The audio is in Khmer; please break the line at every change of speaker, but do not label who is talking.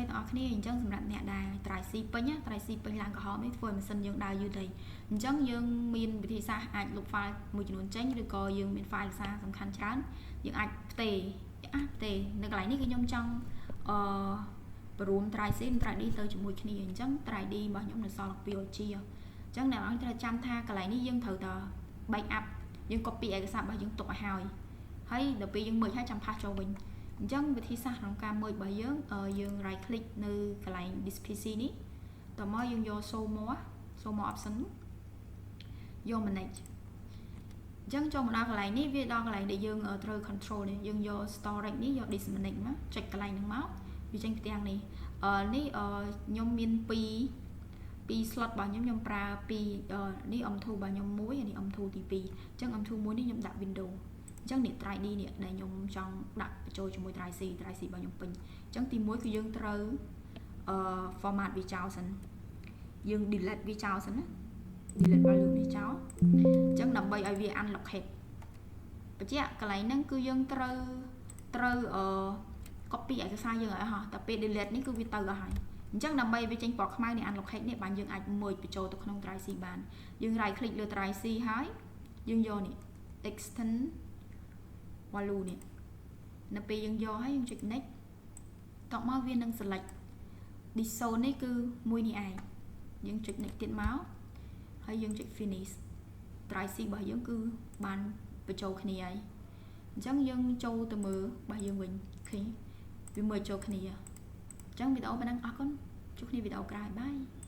ទាំងអស់គ្នាអញ្ចឹងសម្រាប់អ្នកដែល drive C ពេញណា drive C ពេញឡើងក្រហមនេះធ្វើឲ្យម៉ាស៊ីនយើងដើរយឺតហើយអញ្ចឹងយើងមានវិធីសាស្ត្រអាចលុប file មួយចំនួនចេញឬក៏យើងមាន file ឯកសារសំខាន់ច្រើនយើងអាចផ្ទេរអាចផ្ទេរនៅកន្លែងនេះគឺខ្ញុំចង់អឺបរួម drive C និង drive D ទៅជាមួយគ្នាអញ្ចឹង drive D របស់ខ្ញុំនៅសល់ 2G អញ្ចឹងអ្នកនរត្រូវចាំថាកន្លែងនេះយើងត្រូវតែ backup យើង copy ឯកសាររបស់យើងទុកឲ្យហើយហើយដល់ពេលយើង merge ហើយចាំ paste ចូលវិញអញ្ចឹងវិធីសាស្ត្រក្នុងការ merge របស់យើងយើង right click នៅកន្លែង this PC នេះតមកយើងយក show more, show more option យក manage អញ្ចឹងចូលមកដល់កន្លែងនេះវាដល់កន្លែងដែលយើងត្រូវ control នេះយើងយក storage នេះយក disk manage មកចុចកន្លែងហ្នឹងមកវាចេញផ្ទាំងនេះអឺនេះខ្ញុំមាន2ពីរ slot របស់ខ្ញុំខ្ញុំប្រើពីនេះ M2 របស់ខ្ញុំមួយនេះ M2 ទី2អញ្ចឹង M2 មួយនេះខ្ញុំដាក់ window អញ្ចឹងនេះ drive D នេះដែលខ្ញុំចង់ដាក់បញ្ចូលជាមួយ drive C, drive C របស់ខ្ញុំពេញអញ្ចឹងទី1គឺយើងត្រូវអឺ format វាចោលសិនយើង delete វាចោលសិនណា delete volume នេះចោលអញ្ចឹងដើម្បីឲ្យវា unallocate បញ្ជាក់កន្លែងហ្នឹងគឺយើងត្រូវត្រូវអឺ copy ឯកសារយើងឲ្យអស់តែពេល delete នេះគឺវាទៅអស់ហើយអញ្ចឹងដើម្បីវាចេញពណ៌ខ្មៅនេះ unallocate នេះបានយើងអាច merge បញ្ចូលទៅក្នុង drive C បានយើង right click លើ drive C ហើយយើងយកនេះ extend volume នេះនៅពេលយើងយកហើយយើងចុច next តបមកវានឹង select disk zone នេះគឺមួយនេះឯងយើងចុច next ទៀតមកហើយយើងចុច finish drive C របស់យើងគឺបានបញ្ចូលគ្នាហើយអញ្ចឹងយើងចូលទៅមើលរបស់យើងវិញឃើញវាមើលចូលគ្នាអញ្ចឹងវីដេអូប៉ុណ្ណឹងអរគុណជួបគ្នាវីដេអូក្រោយ bye.